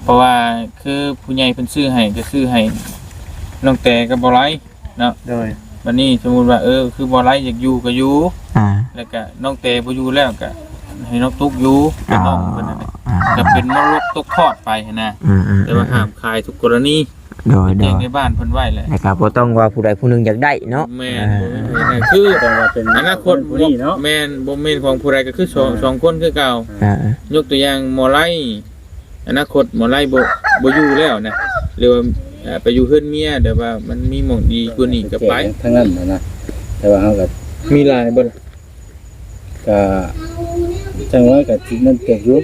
ເພາະວ່າຄືຜູ້ໃຫຍ່ເພິ່ນຊື້ໃຫ້ກໍຊື້ໃຫ້ນ້ອງແຕກັບບໍ່ໄລເນາະ. ໂດຍ ບັດນີ້ສົມມຸດວ່າ ເອີ ຄືບໍ່ໄລຢາກຢູ່ກໍຢູ່ ອ່າ ແລ້ວກະນ້ອງແຕບໍ່ຢູ່ແລ້ວກະໃຫ້ນ້ອງຕຸກຢູ່ກັບ ອ່າ ນ້ອງເພິ່ນນັ້ນແຫຼະ ອ່າ ກໍເປັນມໍລະດົກຕົກທອດໄປຫັ້ນນະ. ອ່າໆໆ ແຕ່ວ່າຫ້າມຂາຍທຸກກໍລະນີ. ໂດຍໆ ແຈ້ງໃນບ້ານເພິ່ນໄວ້ແຫຼະ ແລ້ວກໍບໍ່ຕ້ອງວ່າຜູ້ໃດຜູ້ໜຶ່ງຢາກໄດ້ເນາະ. ແມ່ນ ອ່າ ບໍ່ມີໃຜໃຫ້ ຄື ແຕ່ວ່າເປັນ ອະນາຄົດ ຂອງຄົນຜູ້ນີ້ເນາະ ແມ່ນ ບໍ່ແມ່ນຂອງຜູ້ໃດ ກໍຄືສອງ ອ່າ ສອງຄົນຄືເກົ່າ. ອ່າ ຍົກຕົວຢ່າງໝໍໄລ ອະນາຄົດໝໍໄລບໍ່ ບໍ່ຢູ່ແລ້ວນະ ຫຼືວ່າ ເອີ ໄປຢູ່ເຮືອນເມຍ ແຕ່ວ່າມັນມີໝ່ອງດີກວ່ານີ້ກໍໄປ ທາງນັ້ນນະ. ແຕ່ວ່າເຮົາກໍມີຫຼາຍບໍ່ລະ? ກໍ ຈັ່ງວ່າກໍຊິແມ່ນເກືອບຢູ່.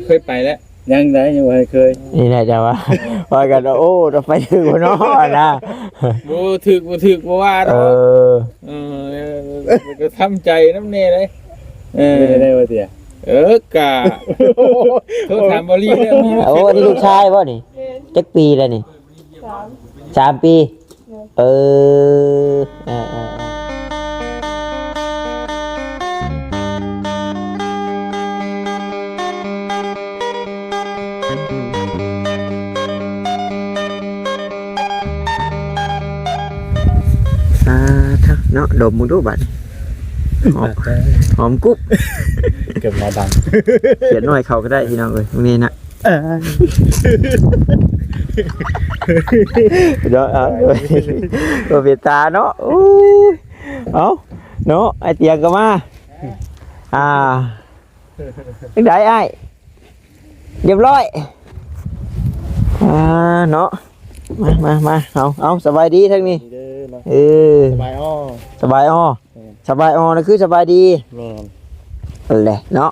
ເຄີຍໄປແລ້ວ? ຍັງໄດ໋ ຍັງບໍ່ທັນເຄີຍ. ນີ້ແຫຼະເຈົ້າວ່າ ວ່າກັນວ່າ ໂອ້ ຕ້ອງໄປຖືກບໍ່ເນາະນະ. ບໍ່ຖືກ ບໍ່ຖືກ ບໍ່ວ່າດອກ. ເອີ ເອີ ກໍທຳໃຈນຳແດ່ເດ້. ເອີ ເປັນໄດ໋ວ່າເຕຍ? ເອີ ກະ ໂທດຖາມບໍ່ລີເດ້. ໂອ້ ອັນນີ້ລູກຊາຍບໍ່ນີ້? ແມ່ນ. ຈັກປີແລ້ວນີ້? ສາມ ສາມປີ. ແມ່ນ. ເອີ ເອີ ເອີ ເອີ. ສາທຸເນາະ ດົມເບິ່ງດູບາດນີ້ ຫອມ ຫອມກຸບ ເກືອບໜ້າດັງ. ຂຽດໜ້ອຍເຂົ້າກໍໄດ້ພີ່ນ້ອງເອີຍ ມື້ນີ້ນະ. ເອີ ເນາະ ເອົາ ບໍ່ເປັນຕາເນາະ. ໂອ້ຍ ເອົາເນາະ ອ້າຍຕຽງກໍມາ. ອ່າ ຈັ່ງໃດອ້າຍ? ຮຽບຮ້ອຍ. ອ່າ ເນາະ ມາ ມາ ມາ ເອົາ ເອົາ ສະບາຍດີທາງນີ້ເດີເນາະ. ເອີ ສະບາຍອໍ ສະບາຍອໍ. ແມ່ນ. ສະບາຍອໍນະ ຄືສະບາຍດີ. ແມ່ນ. ນັ້ນແຫຼະເນາະ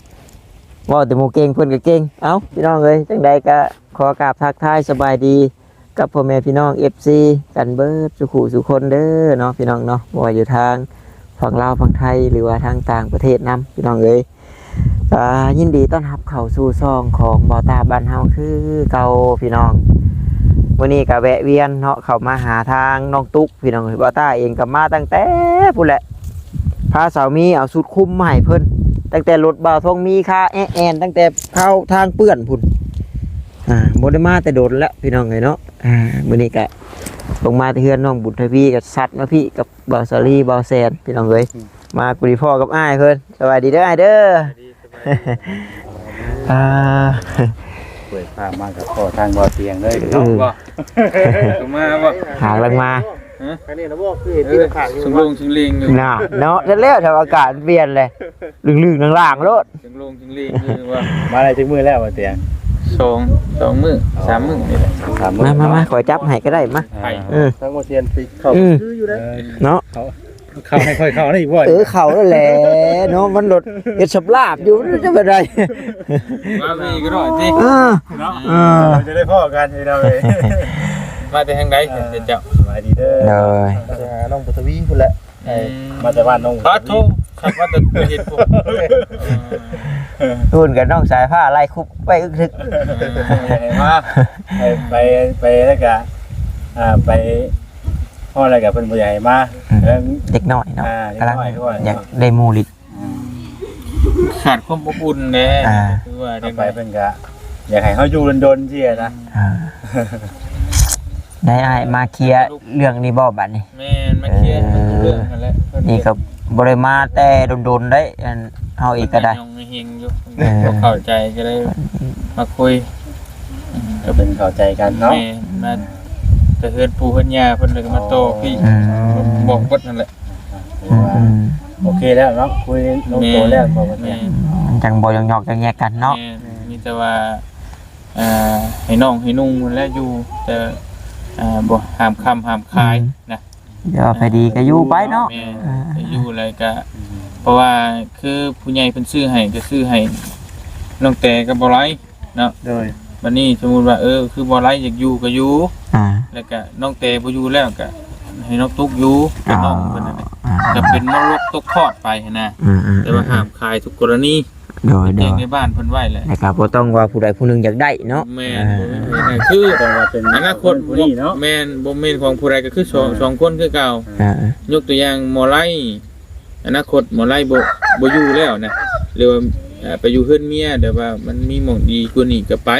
ເວົ້າແຕ່ໝູ່ເກັ່ງ ເພິ່ນກໍເກັ່ງ. ເອົ້າ ພີ່ນ້ອງເອີຍ ຈັ່ງໃດກໍຂໍກາບທັກທາຍສະບາຍດີ ກັບພໍ່ແມ່ພີ່ນ້ອງເອັຟຊີກັນເບິດສູ່ຄູ່ສູ່ຄົນເດີເນາະ ພີ່ນ້ອງເນາະ ບໍ່ວ່າຢູ່ທາງຝັ່ງລາວຝັ່ງໄທ ຫຼືວ່າທາງຕ່າງປະເທດນຳ ພີ່ນ້ອງເອີຍ. ກໍຍິນດີຕ້ອນຮັບເຂົ້າສູ່ຊ່ອງຂອງບ່າວຕາບ້ານເຮົາຄືເກົ່າ ພີ່ນ້ອງ. ມື້ນີ້ກໍແວະວຽນເນາະ ເຂົ້າມາຫາທາງນ້ອງຕຸກ ພີ່ນ້ອງເອີຍ. ບ່າວຕາເອງກໍມາຕັ້ງແຕ່ພຸ້ນແຫຼະ ພາສາວມີເອົາຊຸດຄຸມມາໃຫ້ເພິ່ນ ຕັ້ງແຕ່ລົດບ່າວທອງມີຄາແອະແອນ ຕັ້ງແຕ່ເຂົ້າທາງເປື້ອນພຸ້ນ. ອ່າ ບໍ່ໄດ້ມາແຕ່ດົນແລ້ວ ພີ່ນ້ອງເອີຍເນາະ. ອ່າ ມື້ນີ້ກະລົງມາແຕ່ເຮືອນນ້ອງບຸນທະວີ ກະຊັດມາພີ້ກັບບ່າວສາລີ ບ່າວແສນ ພີ່ນ້ອງເອີຍ. ອືມ ມາກູດີພໍ່ກັບອ້າຍເພິ່ນ. ສະບາຍດີເດີອ້າຍເດີ. ສະບາຍດີ ສະບາຍດີ. ອ່າ ເປີດພາບມາກັບພໍ່ທາງບ່າວຕຽງເລີຍ ເອີ ເນາະ. ບໍ່ ຄືມາບໍ່ ຫາກລັງມາ. ຮະ? ອັນນີ້ລະບໍ່ ຄືເຫັນທີ່ຂ້າງຢູ່ ເອີ ສະໂລງສະເລງຢູ່ ນະເນາະ. ນັ້ນແຫຼະ ຖ້າອາກາດປ່ຽນແຫຼະ ລຶ້ງໆ ລ້າງໆ ໂລດ. ເທິງໂລງເທິງເລີງຢູ່ວ່າ ມາໄດ້ຈັກມື້ແລ້ວວ່າເຕຍ? ສອງ ສອງມື້ ອໍ ສາມມື້ນີ້ແຫຼະ ສາມມື້. ມາ ມາ ເນາະ ມາ ຂ້ອຍຈັບໃຫ້ກໍໄດ້ ມາ. ອ່າ ເອີ ທາງບໍ່ຊຽນຕິເຂົ້າ ອືມ ຄືຢູ່ເດ້ ເອີ ເນາະ ເຂົ້າ ເຂົ້າໃຫ້ຂ້ອຍເຂົ້າໄດ້ບໍ່? ເອີ ເຂົ້າແລ້ວແຫຼະເນາະ ມັນໂລດເຮັດສຳລາບຢູ່ ຈະໄປໄດ້ ມາພີ້ກໍໄດ້ຕິ ເອີ ເນາະ ເອີ ຈະໄດ້ພໍ້ກັນພີ່ນ້ອງເອີຍ. ມາແຕ່ທາງໃດ ເອີ ເຈົ້າ? ສະບາຍດີເດີ ໂດຍ ມາຈາກນ້ອງບຸນທະວີພຸ້ນແຫຼະ. ອືມ ມາແຕ່ບ້ານນ້ອງ ປາດໂທ ຂັບມາແຕ່ເຂດພຸ້ນ ພຸ້ນກັບນ້ອງສາຍຟ້າໄລ່ຄຸບໄປອຶກທຶກ. ມາ ໄປ ໄປ ໄປແລ້ວກະ ອ່າ ໄປຮອດແລ້ວກະເພິ່ນບໍ່ຢາກໃຫ້ມາ. ອືມ ເອີ ເດັກນ້ອຍເນາະ ອ່າ ກຳລັງ ເດັກນ້ອຍດ້ວຍ ຢາກໄດ້ໝູ່ຫຼິ້ນ. ອືມ ຂາດຄວາມອົບອຸ່ນແດ່ ອ່າ ຄືວ່າ ເຮົາໄປເພິ່ນກະຢາກໃຫ້ເຮົາຢູ່ດົນໆ ຊີ້ນະ. ອ່າ ໄດ້ອ້າຍມາເຄຍເລື່ອງນີ້ບໍ່ບັດນີ້? ແມ່ນ ມາເຄຍ ເອີ ເລື່ອງຫັ້ນແຫຼະ. ນີ້ກໍບໍ່ໄດ້ມາແຕ່ດົນໆ ໄດ໋ ອັນເຮົາເອງກໍໄດ້ ຍັງເຮັງຢູ່ ເອີ ບໍ່ເຂົ້າໃຈ ກໍເລີຍມາຄຸຍ. ກໍເປັນເຂົ້າໃຈກັນເນາະ. ແມ່ນ ມາແຕ່ເຮືອນປູ່ເຮືອນຍ່າເພິ່ນ ແລ້ວກໍມາຕໍ່ພີ້. ອືມ ບອກເບິດນັ້ນແຫຼະ. ອືມ ໂອເຄແລ້ວເນາະ ຄຸຍລົງໂຕແລ້ວ. ແມ່ນ ບໍ່ວ່າ ແມ່ນ ມັນຈັ່ງບໍ່ຢອກໆ ແຍກກັນເນາະ. ແມ່ນ ມີແຕ່ວ່າ ອ່າ ໃຫ້ນ້ອງໃຫ້ນຸ່ງພຸ້ນແຫຼະຢູ່ ແຕ່ ອ່າ ບໍ່ຫ້າມຄ້ຳຫ້າມຂາຍ ອືມ ນະ. ເອີ ພໍດີກໍຢູ່ໄປເນາະ. ແມ່ນ ອ່າ ຢູ່ແລ້ວກໍ ເພາະວ່າຄືຜູ້ໃຫຍ່ເພິ່ນຊື້ໃຫ້ກໍຊື້ໃຫ້ນ້ອງແຕກັບບໍ່ໄລເນາະ. ໂດຍ ບັດນີ້ສົມມຸດວ່າ ເອີ ຄືບໍ່ໄລຢາກຢູ່ກໍຢູ່ ອ່າ ແລ້ວກໍນ້ອງແຕບໍ່ຢູ່ແລ້ວກໍໃຫ້ນ້ອງຕຸກຢູ່ກັບ ອ່າ ນ້ອງເພິ່ນນັ້ນແຫຼະ. ອ່າ ກໍເປັນມໍລະດົກຕົກທອດໄປຫັ້ນນະ. ອ່າໆໆ ແຕ່ວ່າຫ້າມຂາຍທຸກກໍລະນີ. ໂດຍໆ ແຈ້ງໃນບ້ານເພິ່ນໄວ້ແຫຼະ ແລ້ວກໍບໍ່ຕ້ອງວ່າຜູ້ໃດຜູ້ໜຶ່ງຢາກໄດ້ເນາະ. ແມ່ນ ອ່າ ບໍ່ມີໃຜໃຫ້ ຄື ແຕ່ວ່າເປັນ ອະນາຄົດ ຄົນຜູ້ນີ້ເນາະ. ແມ່ນ ບໍ່ແມ່ນຂອງຜູ້ໃດ ກໍຄືສອງ ອ່າ ສອງຄົນຄືເກົ່າ. ອ່າ ຍົກຕົວຢ່າງໝໍໄລ ອະນາຄົດໝໍໄລບໍ່ ບໍ່ຢູ່ແລ້ວນະ ຫຼືວ່າ ເອີ ໄປຢູ່ເຮືອນເມຍ ແຕ່ວ່າມັນມີໝ່ອງດີກວ່ານີ້ກໍໄປ.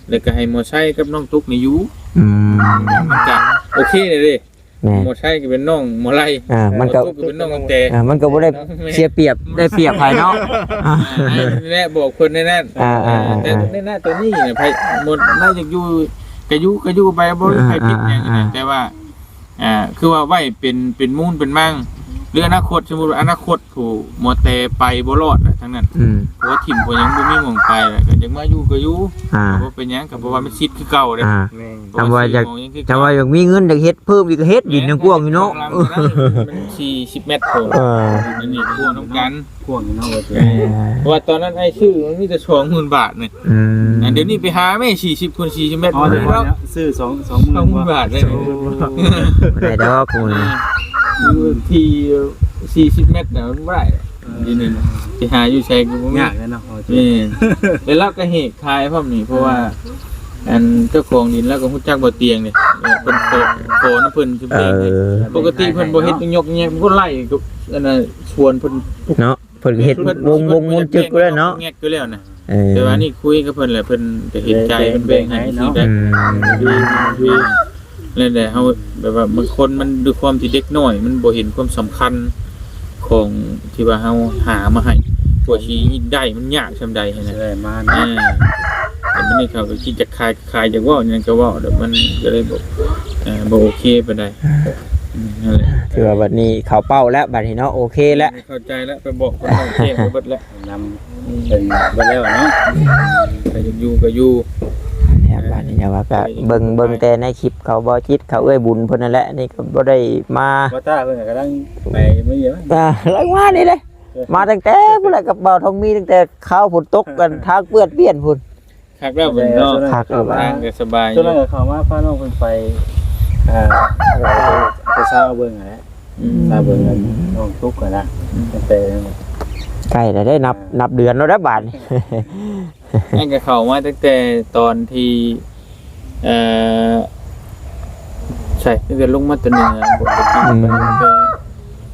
ແລ້ວກໍໃຫ້ໝໍໄຊກັບນ້ອງຕຸກນີ້ຢູ່. ອືມ ມັນກະໂອເຄເດ້. ແມ່ນ ໝໍໄຊກໍເປັນນ້ອງໝໍໄລ ອ່າ ມັນກໍ ຕຸກກໍເປັນນ້ອງແຕ່ ອ່າ ມັນກໍບໍ່ໄດ້ເສຍປຽບໄດ້ປຽບໃຜເນາະ. ອ່າ ແຫຼະ ບອກເພິ່ນໃນນັ້ນ. ອ່າໆໆ ແຕ່ໃນນັ້ນໂຕນີ້ນະ ໃຜໝໍໄລຢາກຢູ່ກໍຢູ່ ກໍຢູ່ໄປ ບໍ່ມີໃຜຜິດຫຍັງ. ອ່າໆໆ ແຕ່ວ່າ ອ່າ ຄືວ່າໄວ້ເປັນ ເປັນມູນເປັນມັງ ຫຼືອະນາຄົດ ສົມມຸດວ່າອະນາຄົດ ຜູ້ໝໍແຕ່ໄປບໍ່ລອດແຫຼະທາງນັ້ນ. ອືມ ເພາະວ່າຖິ້ມເພາະຫຍັງບໍ່ມີໝ່ອງໄປແຫຼະ ກໍຢາກມາຢູ່ກໍຢູ່. ອ່າ ກໍບໍ່ເປັນຫຍັງ ກໍເພາະວ່າມັນສິດຄືເກົ່າເດ້. ອ່າ ແມ່ນ ຖ້າວ່າຢາກ ຖ້າວ່າຢາກມີເງິນ ຢາກເຮັດເພີ່ມອີກ ກໍເຮັດ ດິນຍັງກວ້າງຢູ່ເນາະ. ມັນສີ່ສິບແມັດພຸ້ນ. ເອີ ອັນນີ້ກວ້າງນຳກັນ ກວ້າງຢູ່ເນາະ. ເອີ ເພາະວ່າຕອນນັ້ນອ້າຍຊື້ມັນມີແຕ່ສອງໝື່ນບາດນີ້. ອືມ ອັນດຽວນີ້ໄປຫາແມ່ ສີ່ສິບຄູນສີ່ສິບແມັດ ອໍ ເນາະ ຊື້ສອງ ສອງໝື່ນ ສອງໝື່ນບາດເດ້. ໂອ້ ບໍ່ໄດ້ດອກ ເອີ ຢູ່ທີ່ສີ່ສິບແມັດນະ ມັນບໍ່ໄດ້. ເອີ ດຽວນີ້ໄປຫາຢູ່ໃສກໍບໍ່ມີ ຍາກແລ້ວເນາະ. ແມ່ນ ແລ້ວລາວກໍເຫກຂາຍພ້ອມນີ້ ເພາະວ່າ ເອີ ອັນເຈົ້າຂອງດິນລາວກໍຮູ້ຈັກບໍ່ຕຽງນີ້ ເພິ່ນຂໍ ຂໍນຳເພິ່ນຊຸມເອງນີ້. ເອີ ປົກກະຕິເພິ່ນບໍ່ເຮັດຫຍັກ ບໍ່ໄລ່ກັບອັນນ່າ ຊວນເພິ່ນເນາະ. ເພິ່ນກໍເຮັດວົງໆວົງຈຶ່ກຢູ່ແລ້ວເນາະ ແງກຢູ່ແລ້ວນະ. ເອີ ແຕ່ວ່ານີ້ຄຸຍກັບເພິ່ນແຫຼະ ເພິ່ນກໍເຫັນໃຈ ເພິ່ນແບ່ງໃຫ້ເນາະ. ອືມ ແລ້ວແຕ່ເຮົາ ແບບວ່າບາງຄົນມັນ ດ້ວຍຄວາມທີ່ເດັກນ້ອຍ ມັນບໍ່ເຫັນຄວາມສຳຄັນຂອງທີ່ວ່າເຮົາຫາມາໃຫ້ ກວ່າຊິໄດ້ ມັນຍາກສ່ຳໃດຫັ້ນນະ. ເອີ ແຕ່ມື້ນີ້ເຂົາກໍຄິດຈະຂາຍ ຂາຍ ຢາກເວົ້າຫຍັງກໍເວົ້າ ແລ້ວມັນກໍເລີຍບໍ່ ເອີ ບໍ່ໂອເຄປານໃດ. ອືມ ນັ້ນແຫຼະ ຖືວ່າບັດນີ້ເຂົ້າເປົ້າແລ້ວ ບັດນີ້ເນາະ ໂອເຄແລ້ວ. ເຂົ້າໃຈແລ້ວ ໄປບອກຄົນເຂົາແຈ້ງໄປເບິດແລ້ວ ນຳເພິ່ນເບິດແລ້ວເນາະ. ໃຜຢາກຢູ່ກໍຢູ່ ແລ້ວບາດນີ້ ແຕ່ວ່າກໍເບິ່ງ ເບິ່ງແຕ່ໃນຄລິບເຂົາ ບໍ່ຈິດເຂົາ ເອື້ອຍບຸນເພິ່ນນັ້ນແຫຼະ ນີ້ກໍບໍ່ໄດ້ມາ. ບໍ່ຕ້າເພິ່ນກໍກຳລັງໄປມື້ນີ້ ອ່າ ຫຼັງມານີ້ເດ້ ມາຕັ້ງແຕ່ພຸ້ນແຫຼະ ກັບບ່າວທອງມີ ຕັ້ງແຕ່ຄາວຝົນຕົກກັນ ທາງເປື້ອນປ່ຽນພຸ້ນ. ຄັກແລ້ວເພິ່ນເນາະ ຄັກແລ້ວ ທາງກໍສະບາຍຢູ່. ຕອນນັ້ນກໍເຂົ້າມາພານ້ອງເພິ່ນໄປ ອ່າ ໄປຊາວເບິ່ງຫັ້ນແຫຼະ. ອືມ ຊາວເບິ່ງນັ້ນນ້ອງຕຸກຫັ້ນນະ. ອືມ ຕັ້ງແຕ່ໃກ້ແລ້ວເດ້ ນັບ ນັບເດືອນແລ້ວເດ້ບາດນີ້. ນັ້ນກໍເຂົ້າມາຕັ້ງແຕ່ຕອນທີ່ ເອີ ໃຊ່ ຕັ້ງແຕ່ລົງມາແຕ່ເໜືອ ອືມ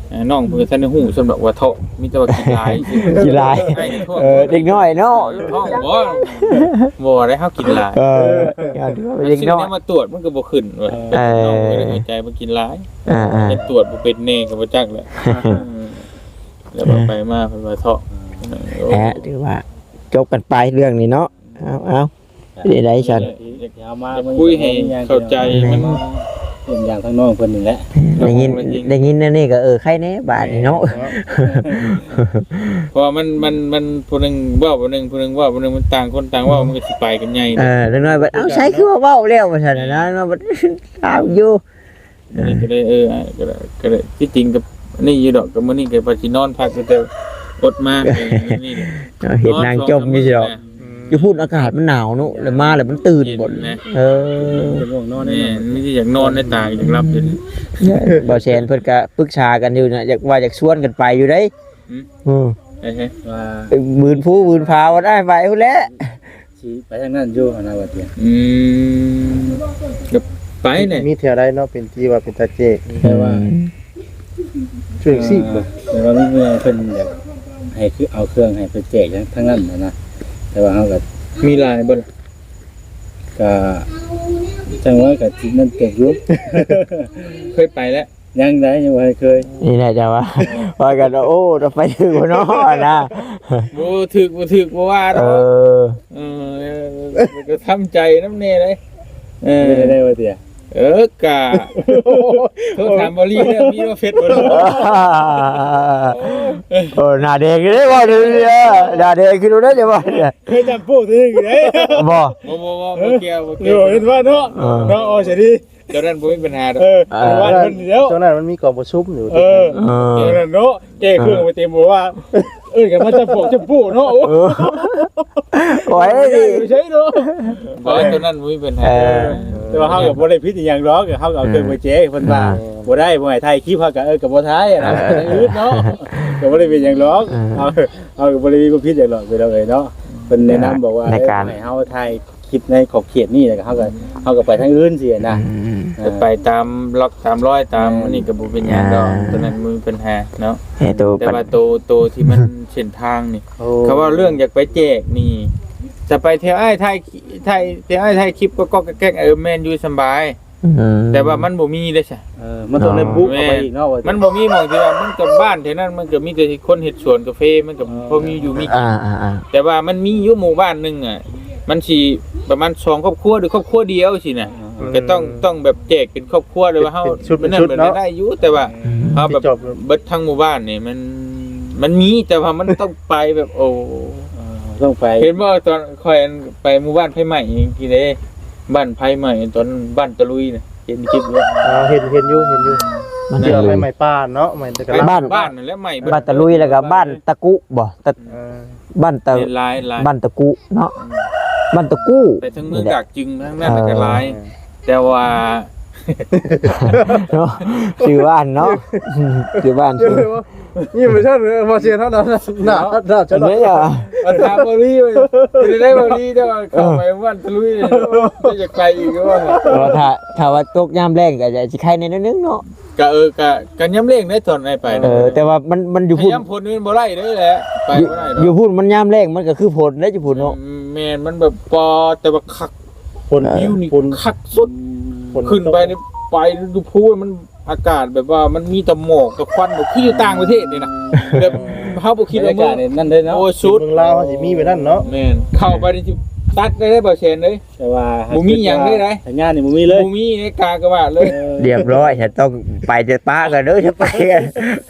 ເອີ ນ້ອງເພິ່ນກໍທັນໄດ້ຮູ້ສ່ຳດອກວ່າທ້ອງ ມີແຕ່ວ່າກິນຫຼາຍ ກິນຫຼາຍ. ເອີ ເດັກນ້ອຍເນາະ ທ້ອງບໍ່ ບໍ່ໄດ້ ເຮົາກິນຫຼາຍ. ເອີ ເດັກນ້ອຍ ຊື້ແນວມາຕວດມັນກໍບໍ່ຂຶ້ນວ່າ. ເອີ ນ້ອງເພິ່ນກໍເຂົ້າໃຈວ່າກິນຫຼາຍ. ອ່າໆ ແຕ່ຕວດບໍ່ເປັນແນ່ກໍບໍ່ຈັກແຫຼະ. ແລ້ວໄປມາເພິ່ນວ່າທ້ອງ. ແຫຼະ ຖືວ່າຈົບກັນໄປເລື່ອງນີ້ເນາະ. ເອົາ ເອົາ ເປັນໃດຊັ້ນ ຢາກເອົາມາ ຢາກຄຸຍໃຫ້ເຂົ້າໃຈ ມັນເປັນຢ່າງທາງນ້ອງເພິ່ນນີ້ແຫຼະ. ໄດ້ຍິນ ໄດ້ຍິນແນວນີ້ກໍ ເອີ ໄຄແນ່ບາດນີ້ເນາະ. ເອີ ເພາະວ່າມັນ ມັນ ມັນຜູ້ໜຶ່ງເວົ້າຜູ້ໜຶ່ງ ຜູ້ໜຶ່ງເວົ້າຜູ້ໜຶ່ງ ມັນຕ່າງຄົນຕ່າງເວົ້າ ມັນກໍຊິໄປກັນໃຫຍ່. ເອີ ເດັກນ້ອຍບັດ ເອົ້າ ໃສຄືວ່າເວົ້າແລ້ວວ່າຊັ້ນນະ ເນາະ ບັດຖາມຢູ່. ມື້ນີ້ກໍໄດ້ ເອີ ກໍໄດ້ ກໍໄດ້ ທີ່ຈິງກໍນີ້ຢູ່ດອກ ກໍມື້ນີ້ກໍວ່າຊິນອນພັກຢູ່ ແຕ່ອົດມາ ມື້ນີ້ ເຮັດນາງຈົ່ມຢູ່ຊິດອກ. ຢູ່ພຸ້ນອາກາດມັນໜາວເນາະ ແລ້ວມາແລ້ວມັນຕື່ນບໍ່. ເອີ ຈະງ່ວງນອນແນ່ນອນ ມີແຕ່ຢາກນອນ ໃນຕາກໍຢາກຫຼັບຢູ່. ບ່າວແສນເພິ່ນກໍປຶກສາກັນຢູ່ນະ ຢາກວ່າຢາກຊວນກັນໄປຢູ່ເດ້. ອືມ ອືມ ວ່າ ບືນພູບືນຜາ ວ່າໄດ້ໄປພຸ້ນແຫຼະ. ຊິໄປທາງນັ້ນຢູ່ຫັ້ນນະ ວ່າຕິ. ອືມ ກໍໄປແຫຼະ ມີແຖວໃດເນາະ ເປັນທີ່ວ່າເປັນຕາແຈກ ແຕ່ວ່າ ອືມ ຊ່ວຍຊີບ ແຕ່ວ່າມີເມື່ອເພິ່ນຢາກໃຫ້ ຄືເອົາເຄື່ອງໃຫ້ໄປແຈກທາງນັ້ນນະ ແຕ່ວ່າເຮົາກໍ ມີຫຼາຍບໍ່ລະ? ກໍ ຈັ່ງວ່າກໍຊິນັ້ນເກັບຢູ່. ເຄີຍໄປແລ້ວ? ຍັງໄດ໋ ຍັງບໍ່ທັນເຄີຍ. ນີ້ແຫຼະ ເຈົ້າວ່າ ວ່າກັນວ່າ ໂອ້ ຕ້ອງໄປຖືກບໍ່ເນາະນະ. ບໍ່ຖືກ ບໍ່ຖືກ ບໍ່ວ່າດອກ. ເອີ ເອີ ກໍທຳໃຈນຳແດ່ເດ້. ເອີ ເປັນໄດ້ບໍ່ເຕີຍ? ເອີ ກະ ໂທດຖາມບໍລີເດີ ມີບໍ່ເຟສບໍ່? ໂອ້ ໜ້າແດງເດ້ ເວົ້າເດີ ໜ້າແດງຂຶ້ນເດ້ ຈະວ່າ. ເຄີຍຈຳໂປ້ຖືກເດ້. ບໍ່ ບໍ່ ບໍ່ ບໍ່ ບໍ່ກ່ຽວ ບໍ່ກ່ຽວ. ເຫັນວ່າເນາະ ເອີ ເນາະ ເອົາຊະດີ. ຕອນນັ້ນບໍ່ມີບັນຫາດອກ. ເອີ ເອີ ເອີ ເອີ ຕອນນັ້ນມັນມີກອງປະຊຸມຢູ່. ເອີ ເອີ ຕອນນັ້ນເນາະ ແກ້ເຄື່ອງໄປເຕັມ ເອີ ບໍ່ວ່າ ເອີ້ນກັນມາຈັບພວກຈັບຜູ້ເນາະ. ໂອ້ຍ ບໍ່ໃຊ່ເນາະ. ບໍ່ ຕອນນັ້ນບໍ່ມີບັນຫາ. ເອີ ແຕ່ວ່າເຮົາກໍບໍ່ໄດ້ຜິດອີ່ຫຍັງດອກ ເຮົາກໍເອົາເຄື່ອງໄປແຈກເພິ່ນວ່າ ເອີ ບໍ່ໄດ້ ບໍ່ໃຫ້ຖ່າຍຄລິບ ເຮົາກໍ ເອີ ກໍບໍ່ຖ່າຍນະ. ເອີ ອືດເນາະ ກໍບໍ່ໄດ້ເປັນຫຍັງດອກ. ເອີ ເຮົາ ເຮົາກໍບໍ່ໄດ້ມີຄວາມຜິດຫຍັງດອກ ພີ່ນ້ອງເອີຍເນາະ. ເພິ່ນແນະນຳບອກວ່າ ໃນການ ເອີ ໃຫ້ເຮົາຖ່າຍ ຄິດໃນຂອບເຂດນີ້ ແລ້ວກໍເຮົາກໍ ເຮົາກໍໄປທາງອື່ນຊີ້ນະ. ອືມ ເອີ ໄປຕາມລັອກຕາມລອຍຕາມ ແມ່ນ ອັນນີ້ກໍບໍ່ເປັນຫຍັງດອກ. ອ່າ ຕົວນັ້ນບໍ່ມີບັນຫາເນາະ. ແຕ່ໂຕ ແຕ່ວ່າໂຕ ໂຕທີ່ມັນເສັ້ນທາງນີ້ ໂອ້ ເຂົາເວົ້າເລື່ອງຢາກໄປແຈກນີ້ ແຕ່ໄປແຖວອ້າຍຖ່າຍ ຖ່າຍ ແຖວອ້າຍຖ່າຍຄລິບກໍກໍແກກໆ ເອີ ແມ່ນຢູ່ ສຳບາຍ. ອືມ ແຕ່ວ່າມັນບໍ່ມີເດ້ຊະ. ເອີ ມັນຕ້ອງໄດ້ບຸກເຂົ້າໄປອີກເນາະ ແມ່ນ ວ່າ ມັນບໍ່ມີໝ່ອງທີ່ວ່າ ມັນກໍບ້ານແຖວນັ້ນ ມັນກໍມີແຕ່ຄົນເຮັດສວນກາເຟ ມັນກໍ ເອີ ພໍມີຢູ່ມີກິນ. ອ່າໆໆ ແຕ່ວ່າມັນມີຢູ່ໝູ່ບ້ານໜຶ່ງອະ ມັນຊິປະມານສອງຄອບຄົວ ຫຼື ຄອບຄົວດຽວຊີ້ນະ. ເອີ ກໍຕ້ອງ ອືມ ຕ້ອງແບບແຈກເປັນຄອບຄົວ ຫຼືວ່າເຮົາ ເປັນ ເປັນຊຸດ ເປັນຊຸດເນາະ ໄດ້ຢູ່ ແຕ່ວ່າ ອືມ ເຮົາແບບ ເປັນຈອບ ເບິດທັງໝູ່ບ້ານນີ້ ມັນ ມັນມີ ແຕ່ວ່າມັນຕ້ອງໄປແບບ ໂອ້ ເອີ ຕ້ອງໄປ ເຫັນບໍ່ ຕອນຂ້ອຍໄປໝູ່ບ້ານໄຟໄໝ້ກີ້ເດ້ ບ້ານໄຟໄໝ້ ຕອນບ້ານຕະລຸຍນະ ເຫັນຄລິບຢູ່. ອ່າ ເຫັນ ເຫັນຢູ່ ເຫັນຢູ່ ມັນ ເທື່ອໄຟໄໝ້ປ່າເນາະ ໄໝ້ແຕ່ກະລາ ບ້ານ ບ້ານນັ້ນແຫຼະໄໝ້ເບິດ ບ້ານຕະລຸຍ ແລ້ວກໍບ້ານຕະກຸບໍ ຕະ ເອີ ບ້ານຕະ ຫຼາຍໆ ບ້ານຕະກຸເນາະ ອືມ ບ້ານຕະກຸ ໄປທາງເມືອງດາກຈຶງ ທາງນັ້ນ ເອີ ກໍຫຼາຍ ແຕ່ວ່າ ເນາະ ຊື່ບ້ານເນາະ ຊື່ບ້ານ ຊື່ ນີ້ບໍ່ໃຊ່ ບໍ່ເຊື່ອເທົ່ານັ້ນນະ ໜ້າ ໜ້າຈະ ອັນນີ້ອະ ມາຖາມບໍ່ລີ ເປັນໄດ້ບໍ່ລີ ແຕ່ວ່າເຂົ້າໄປ ເອີ ບ້ານຕະລຸຍ ຈະຢາກໄປອີກບໍ່ ແຕ່ວ່າຖ້າ ຖ້າວ່າຕົກຍາມແລ້ງກໍຈະຊິໄຄແດ່ໜ້ອຍໜຶ່ງເນາະ. ກະ ເອີ ກະ ກະຍາມແລ້ງໄດ້ຕອນໄດ້ໄປນະ ເອີ ແຕ່ວ່າມັນ ມັນຢູ່ພຸ້ນ ຍາມຝົນນີ້ມັນບໍ່ໄດ້ເດ້ແຫຼະ ໄປບໍ່ໄດ້ດອກ ຢູ່ພຸ້ນມັນຍາມແລ້ງມັນກໍຄືຝົນເດ້ຢູ່ພຸ້ນເນາະ. ອືມ ແມ່ນ ມັນແບບ ປາ ແຕ່ວ່າຄັກ ຝົນ ເອີ ວິວນີ້ ຝົນຄັກສຸດ ຝົນ ຂຶ້ນໄປນີ້ ໄປຢູ່ພູມັນ ອາກາດແບບວ່າມັນມີແຕ່ໝອກແຕ່ຄວັນ ແບບຄືຢູ່ຕ່າງປະເທດນີ້ນະ ແບບເຮົາບໍ່ຄິດວ່າເມືອງ ບັນຍາກາດນັ້ນເດ້ເນາະ ໂອ້ຍ ສຸດ ເມືອງລາວເຮົາຊິມີແບບນັ້ນເນາະ. ແມ່ນ ເຂົ້າໄປນີ້ຊິຕັດໄດ້ເດ້ ບໍ່ແຊນເດ້ ແຕ່ວ່າບໍ່ມີຫຍັງເລີຍໃດ ສັນຍານນີ້ບໍ່ມີເລີຍ ບໍ່ມີໃນກາກະບາດເລີຍ. ເອີ ລຽບຮ້ອຍ ຈະຕ້ອງໄປ ຈະປະກັນເດີ ຈະໄປກັນ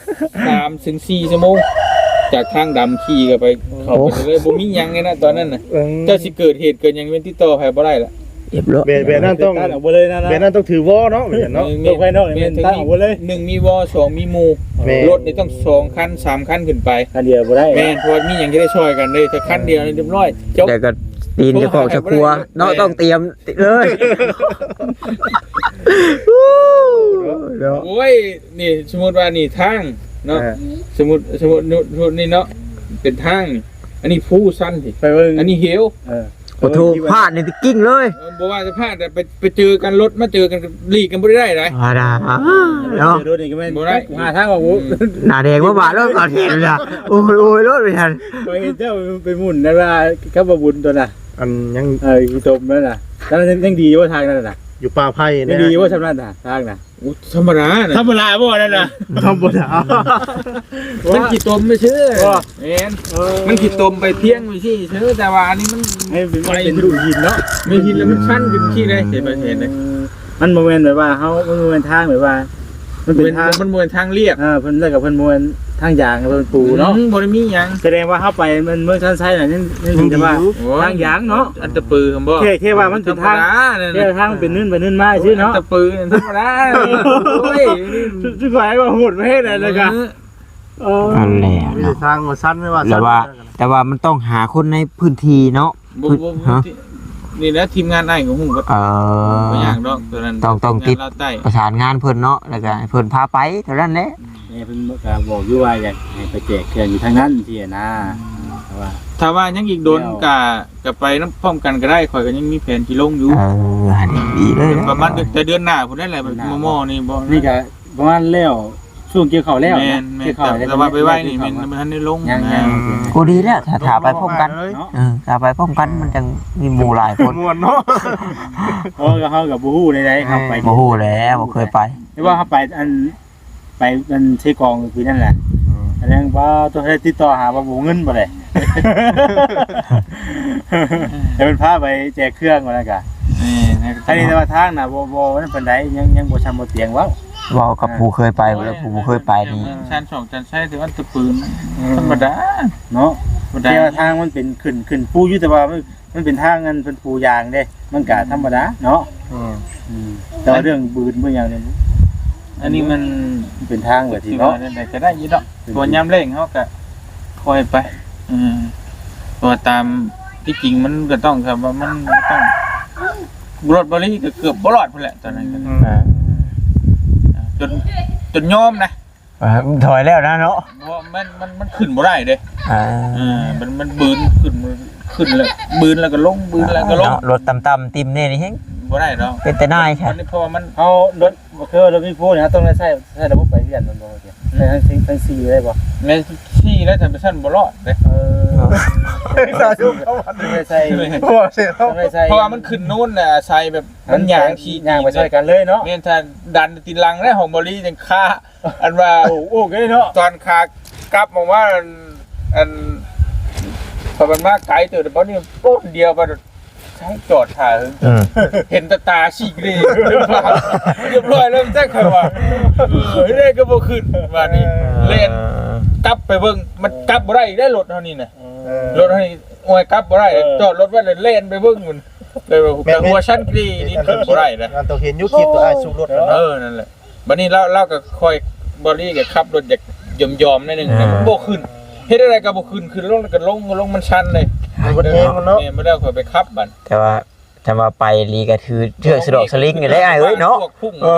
ສາມເຖິງສີ່ຊົ່ວໂມງ ຈາກທາງດຳຂີ່ກໍໄປ ເຂົ້າໄປເລີຍ ໂອ້ ບໍ່ມີຫຍັງເລີຍນະຕອນນັ້ນນະ. ເອີ ເຈົ້າຊິເກີດເຫດເກີດຫຍັງແມ່ນຕິດຕໍ່ໃຜບໍ່ໄດ້ລະ ລຽບຮ້ອຍ ແບບ ແບບນັ້ນຕ້ອງ ຕັດອອກເບິດເລີຍນະ ແບບນັ້ນຕ້ອງຖືວໍເນາະ ແມ່ນເນາະ ແມ່ນ ໂລກພາຍນອກນີ້ແມ່ນ ແມ່ນ ຕັດອອກເບິດເລີຍ ໜຶ່ງມີວໍ ສອງມີໝູ່ ແມ່ນ ລົດນີ້ຕ້ອງສອງຄັນ ສາມຄັນຂຶ້ນໄປ ຄັນດຽວບໍ່ໄດ້ ແມ່ນ ເພາະວ່າມີຫຍັງຈະໄດ້ຊ່ອຍກັນເດ້ ຖ້າຄັນດຽວນີ້ລຽບຮ້ອຍ ຈົບ ແຕ່ກໍຕີນຈະຂອກຈະຄົວເນາະ ແມ່ນ ຕ້ອງຕຽມເລີຍ ໂອ້ຍ ນີ້ສົມມຸດວ່ານີ້ທາງເນາະ ເອີ ສົມມຸດ ສົມມຸດ ນີ້ເນາະ ເປັນທາງ ອັນນີ້ພູຊັນ ໄປເບິ່ງ ອັນນີ້ເຫວ ເອີ ໂອ້ໂຫ ພາດນີ້ຕິກິ່ງເລີຍ ເອີ ບໍ່ວ່າຈະພາດ ແຕ່ໄປ ໄປເຈີກັນ ລົດມາເຈີກັນ ຫຼີກກັນບໍ່ໄດ້ໃດ ອ່າ ເນາະ ລົດນີ້ກໍແມ່ນ ບໍ່ໄດ້ ຫາທາງອອກ ອືມ ໜ້າແດງວ່າບາດແລ້ວ ຕອນເຫັນລະ ໂອ້ຍ ໂອ້ຍ ລົດໄປຫັ້ນ ຂ້ອຍເຫັນເຈົ້າໄປໝຸ່ນນັ້ນວ່າ ກັບບໍ່ບຸນຕົວນະ ອັນຍັງ ເອີ ຂີ້ຕົມນັ້ນນະ ແລ້ວຍັງ ຍັງດີຢູ່ບໍ່ທາງນັ້ນນະ ຢູ່ປ່າໄຜ່ ຍັງດີຢູ່ບໍ່ຊ່ຳນັ້ນນະ ທາງນະ? ໂອ້ ທຳມະດານະ ທຳມະດາບໍ່ນັ້ນນະ ທຳມະດາ ມັນຂີ້ຕົມໄປຊື່ ບໍ່ ແມ່ນ ເອີ ມັນຂີ້ຕົມໄປພຽງໄປຊີ້ຊື່ ແຕ່ວ່າອັນນີ້ມັນ ໃຫ້ເປັນ ໄປ ມັນເປັນລູກຫີນເນາະ ແມ່ນຫີນແລ້ວມັນຊັນຂຶ້ນຊີ້ເດ້ ເຫັນບໍ່ ເຫັນເດ້ ມັນບໍ່ແມ່ນແບບວ່າເຮົາ ມັນບໍ່ແມ່ນທາງແບບວ່າ ມັນເປັນທາງ ມັນບໍ່ແມ່ນທາງລຽບ ເອີ ເພິ່ນ ແລ້ວກໍເພິ່ນບໍ່ແມ່ນທາງຢາງ ເພິ່ນປູເນາະ ອືມ ບໍ່ໄດ້ມີຫຍັງ ສະແດງວ່າເຮົາໄປມັນເມືອງຊານໄຊນະ ຍັງ ຍັງຖືວ່າ ໂອ້ຍ ທາງຢາງເນາະ ອັນຕະປືຫັ້ນບໍ່ ແຄ່ ແຄ່ວ່າມັນເປັນທາງ ທຳມະດາ ແຄ່ທາງເປັນເນີນໄປເນີນມາຊື່ເນາະ ອັນຕະປືທຳມະດາ ໂອ້ຍ ສຸດ ສຸດທ້າຍວ່າໂຫດປະເພດໃດລະກະ ເອີ ເອີ ນັ້ນແຫຼະເນາະ ທາງວ່າຊັນ ແຕ່ວ່າ ແຕ່ວ່າມັນຕ້ອງຫາຄົນໃນພື້ນທີ່ເນາະ ບໍ່ ບໍ່ ຮະ ນີ້ແຫຼະ ທີມງານອ້າຍກໍຮູ້ເບິດ ເອີ ບໍ່ຍາກດອກຕົວນັ້ນ ຕ້ອງ ຕ້ອງຕິດ ປະສານງານເພິ່ນເນາະ ແລ້ວກໍໃຫ້ເພິ່ນພາໄປເທົ່ານັ້ນແຫຼະ ແມ່ເພິ່ນກໍບອກຢູ່ວ່າຢາກໃຫ້ໄປແຈກເຄື່ອງຢູ່ທາງນັ້ນຊີ້ນະ ອືມ ແຕ່ວ່າ ຖ້າວ່າຍັງອີກດົນ ແລ້ວ ກໍ ກໍໄປນຳພ້ອມກັນກໍໄດ້ ຂ້ອຍກໍຍັງມີແຜນຊິລົງຢູ່ ເອີ ຫັ້ນ ອືມ ດີເລີຍ ປະມານແຕ່ເດືອນໜ້າພຸ້ນແຫຼະ ເດືອນໜ້າ ໝໍໆນີ້ບໍ່ ນີ້ກໍ ປະມານແລ້ວ ຊ່ວງກ່ຽວເຂົ້າແລ້ວ ແມ່ນ ນະ ແມ່ນ ກ່ຽວເຂົ້າແລ້ວ ແຕ່ວ່າໄປໄວນີ້ແມ່ນ ຍັງບໍ່ທັນໄດ້ລົງ ຍັງ ນະ ຍັງ ໂອ້ ດີແລ້ວ ຖ້າ ຖ້າໄປພ້ອມກັນ ເນາະ ເອີ ຖ້າໄປພ້ອມກັນມັນຈັ່ງມີໝູ່ຫຼາຍຄົນ ມ່ວນເນາະ ເອີ ເຮົາກໍ ເຮົາກໍບໍ່ຮູ້ໃດໆ ເຮົາໄປ ເອີ ບໍ່ຮູ້ແຫຼະ ບໍ່ເຄີຍໄປ ແຕ່ວ່າເຮົາໄປອັນ ໄປອັນເຊກອງຄືນັ້ນແຫຼະ ອືມ ອັນນັ້ນວ່າຕ້ອງໄດ້ຕິດຕໍ່ຫາວ່າບໍ່ເງິນບໍ່ໄດ້ ແຕ່ເພິ່ນພາໄປແຈກເຄື່ອງວ່ານັ້ນກະ ແມ່ນ ອັນນີ້ແຕ່ວ່າທາງນະ ບໍ່ ບໍ່ນັ້ນປານໃດ ຍັງ ຍັງບໍ່ຊ່ຳບໍ່ຕຽງເວົ້າ ເວົ້າກັບຜູ້ເຄີຍໄປ ເອີ ແລ້ວຜູ້ບໍ່ເຄີຍໄປນີ້ ເມືອງຊານສອງ ຊານໄຊ ຖືວ່າຕະປືນ ເອີ ທຳມະດາເນາະ ທຳມະດາ ແຕ່ວ່າທາງມັນເປັນຂຶ້ນ ຂຶ້ນພູຢູ່ ແຕ່ວ່າມັນ ມັນເປັນທາງອັນເພິ່ນປູຢາງເດ້ ມັນກະທຳມະດາເນາະ ອືມ ອືມ ແຕ່ວ່າເລື່ອງບືນເລື່ອງຫຍັງນີ້ ອັນນີ້ມັນ ມັນເປັນທາງແບບນີ້ເນາະ ຊິວ່າແນວໃດກໍໄດ້ຢູ່ດອກ ເປັນ ເພາະຍາມແລ້ງເຮົາກໍຄ່ອຍໄປ ອືມ ເພາະວ່າຕາມທີ່ຈິງມັນກໍຕ້ອງ ຖ້າວ່າມັນຕ້ອງ ລົດບໍລີກໍເກືອບບໍ່ລອດພຸ້ນແຫຼະຕອນນັ້ນກໍ ອືມ ຈົນ ຈົນຍອມນະ ອ່າ ຖອຍແລ້ວນະເນາະ ບໍ່ ມັນ ມັນ ມັນຂຶ້ນບໍ່ໄດ້ເດ້ ອ່າ ເອີ ມັນ ມັນບືນຂຶ້ນ ຂຶ້ນແລ້ວບືນແລ້ວກໍລົງ ບືນແລ້ວກໍລົງ ເນາະ ລົດຕ່ຳໆ ຕິ່ມແດ່ນີ້ແຮງບໍ່ໄດ້ດອກ ເປັນຕາໜ່າຍແທ້ ເພາະວ່າມັນ ເຮົາລົດ ຄືລົດມີພູນີ້ ເຮົາຕ້ອງໄດ້ໃຊ້ ໃຊ້ລະບົບໄປວຽນແມ່ນບໍ່? ໃຊ້ທັງສີ່ ທັງສີ່ໄດ້ບໍ່? ແມ່ນ ໃ ຂີ່ແລ້ວ ຖ້າບໍ່ຊັ້ນບໍ່ລອດເດ້. ເອີ ສາທຸເຂົ້າວັດ ໄປໃສ່ ບໍ່ເສຍ ໄປໃສ່ ເພາະວ່າມັນຂຶ້ນໂນນນະ ອາໄສແບບ ມັນຍ່າງຂີ່ ຍ່າງໄປຊ່ອຍກັນເລີຍເນາະ. ແມ່ນ ຖ້າດັນຕິດຫຼັງແລ້ວ ຂອງບໍລີຈັ່ງຄາ ອັນວ່າ ໂອ້ ໂອ້ ກະໄດ້ເນາະ. ຕອນຂາກັບມາວ່າ ອັນ ອັນ ເພາະມັນມາໄກເຕີບ ແຕ່ບາດນີ້ໂປ້ນດຽວ ບາດໃຊ້ຈອດຖ້າ ອືມ ເຫັນແຕ່ຕາຊີກເລ ຮຽບຮ້ອຍແລ້ວ ຈັກໃຜວ່າ ເອີ ເຮັດໄດ້ກະບໍ່ຂຶ້ນ ບາດນີ້ ເອີ ແລ່ນກັບໄປເບິ່ງ ມັນກັບບໍ່ໄດ້ອີກໄດ໋ ລົດເຮົານີ້ນະ. ເອີ ລົດເຮົານີ້ ໂອ້ຍ ກັບບໍ່ໄດ້ ເອີ ຈອດລົດໄວ້ແລ້ວແລ່ນໄປເບິ່ງພຸ້ນ ແຕ່ວ່າ ແມ່ນ ແຕ່ຫົວຊັ້ນກະດີນີ້ຂຶ້ນບໍ່ໄດ້ນະ. ອັນໂຕເຫັນຢູ່ຄລິບໂຕອ້າຍຊຸກລົດເນາະ. ເອີ ນັ້ນແຫຼະ. ບາດນີ້ລາວ ລາວກະຄ່ອຍ ບໍລີກະຂັບລົດຢາກຢອມໆໜ້ອຍໜຶ່ງ ອ່າ ມັນບໍ່ຂຶ້ນ ເຮັດຈັ່ງໃດກະບໍ່ຂຶ້ນ ຂຶ້ນລົງກະລົງ ລົງມັນຊັນເລີຍ. ມັນບໍ່ແຮງເນາະ. ແມ່ນ ບໍ່ແລ້ວຂ້ອຍໄປຂັບບັດ. ແຕ່ວ່າ ຄັນວ່າໄປອີ່ຫຼີກະຖືເຊືອກສະດອກສະລິງນີ້ໄດ໋ອ້າຍເອີຍເນາະ. ພວກພຸ້ງ ເອີ